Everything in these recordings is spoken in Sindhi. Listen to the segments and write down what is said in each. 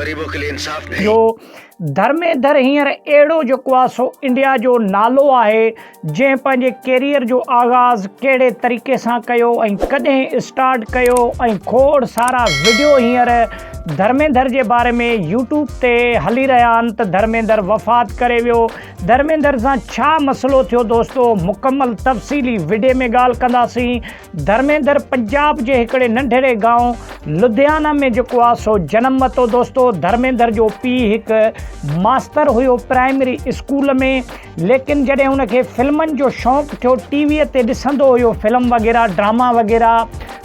غريبو ڪي لئي انصاف نهين. جو ڌرمينڌر هينئر اهڙو جيڪو آ سو انڊيا جو نالو آهي جنهن پنهنجي ڪيريئر جو آغاز ڪهڙي طريقي سان ڪيو ۽ ڪڏهن اسٽارٽ ڪيو ۽ کوڙ سارا وڊيو هينئر ڌرمينڌر جي باري ۾ يوٽيوب تي هلي رهيا آهن ته ڌرمينڌر وفات ڪري ويو ڌرمينڌر سان ڇا مسئلو ٿيو دوستو مڪمل تفصيلي وڊي ۾ ڳالهه ڪنداسين ڌرميندر پنجاب جي هڪڙي ننڍڙي گائون لڌيانا ۾ جيڪو آ سو جنم ورتو دوستو ڌرميندر جو پيء هڪ ماستر هيو پرائمري اسڪول ۾ ليڪن جڏهن هن کي فلمن جو شوق ٿيو ٽي وي تي ڏسندو هيو فلم وغيره ڊراما وغيره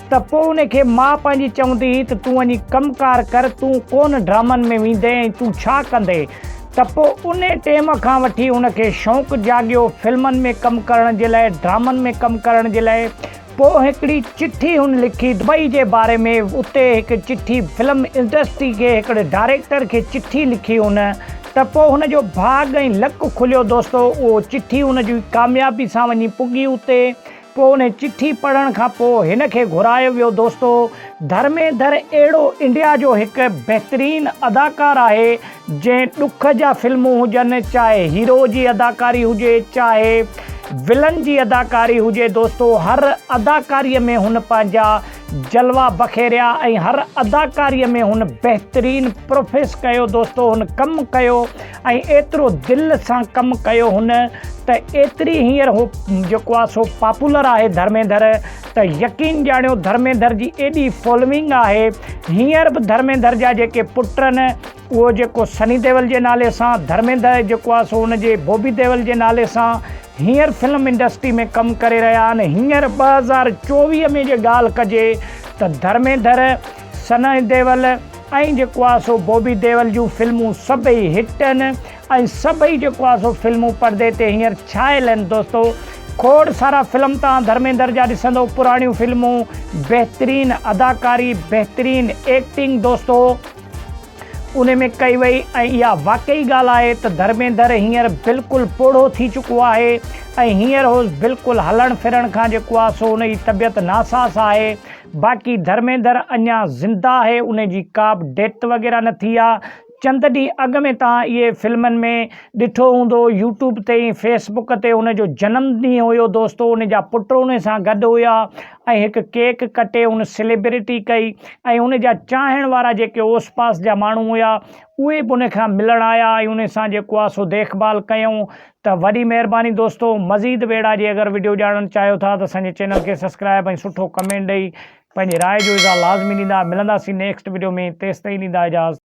ته پوء ان کي ماء پنهنجي چوندي هئي ته تون وڃي ڪم ڪار ڪر تون ڪونه ڊرامن ۾ ويندين ۽ تون ڇا ڪندين ته پوء انهي ٽيم کان وٺي هن کي شوق جاڳيو فلمن ۾ ڪم ڪرڻ جي لاء ڊرامن ۾ ڪم ڪرڻ جي لاء پوء هڪڙي چٺي هن لکي دبئي جي باري ۾ اتي هڪ چٺي فلم انڊسٽري کي هڪڙي ڊائريڪٽر کي چٺي لکي هن ته پوء هن جو ڀاڳ ۽ لڪ کليو دوستو اهو چٺي هن جي ڪاميابي سان وڃي پڳي اتي پوء انهي چٺي پڙهڻ کان پوء هن کي گهرايو ويو دوستو ڌرمينڌر اهڙو انڊيا جو هڪ بهترين اداڪار آهي جنهن ڏک جا فلمون هجن چاهي هيرو جي اداڪاري هجي چاهي ولن جي اداڪاري هجي دوستو هر اداڪاري ۾ هن پنهنجا جلوا بکيريا ۽ هر اداڪاري ۾ هن بهترين پروفيس ڪيو دوستو هن ڪم ڪيو ۽ ايترو دل سان ڪم ڪيو هن ته ايتري هينئر هو جيڪو آهي سو پاپولر آهي ڌرمينڌر ته يقين ڄاڻيو ڌرمينڌر جي ايڏي فالوئنگ آهي هينئر به ڌرمينڌر جا جيڪي پٽ آهن اهو جيڪو سني ديول جي نالي سان ڌرمينڌر جيڪو آهي سو ان جي بوبي ديول جي نالي سان هينئر فلم انڊسٽري ۾ ڪم ڪري رهيا آهن هينئر 2024 ۾ جي ڳالهه ڪجي ته ڌرمينڌر سني ديول ۽ جيڪو آهي سو بوبي ديول جون فلمون سڀئي هٽ آهن ۽ سڀئي جيڪو آهي سو فلمون پردي تي هينئر ڇايل آهن دوستو کوڙ سارا فلم توهان ڌرميندر جا ڏسندو پراڻيون فلمون بهترين اداڪاري بهترين ايڪٽنگ دوستو ان ۾ ڪئي وئي ۽ اها واقعي ڳالهه آهي ته ڌرميندر هينئر بلڪل پوڙهو ٿي چڪو آهي ۽ هينئر هو بلڪل هلڻ ڦرڻ کان جيڪو آهي سو ان جي طبيعت ناساس آهي باقي ڌرميندر اڃا زنده آهي ان جي ڪا به ڊيٿ وغيره نه ٿي آ چند ڏينهن اڳ ۾ توهان اهي فلمن ۾ ڏٺو هوندو يوٽيوب تي ۽ فيس بڪ تي ان جو جنم ڏينهن هيو دوستو ان جا پٽ ان سان گڏ هيا ۽ هڪ ڪيڪ ڪٽي ان سليبرٽي ڪئي ۽ ان جا چاهڻ وارا جيڪي اوس پاس جا ماڻهو هيا اهي به ان کان ملڻ آيا ۽ ان سان جيڪو آ سو ديک ڀال ڪيائون ته وڏي مهرباني دوستو مزيد به اهڙا جي اگر وڊيو ڄاڻڻ چاهيو ٿا ته اسان جي چينل کي سبسڪرائب ۽ سٺو ڪمينٽ ڏئي پنهنجي راء جو اظهار لازمي ڏيندا ملنداسين نيڪسٽ وڊيو ۾ تيستائين ڏيندا اجازت.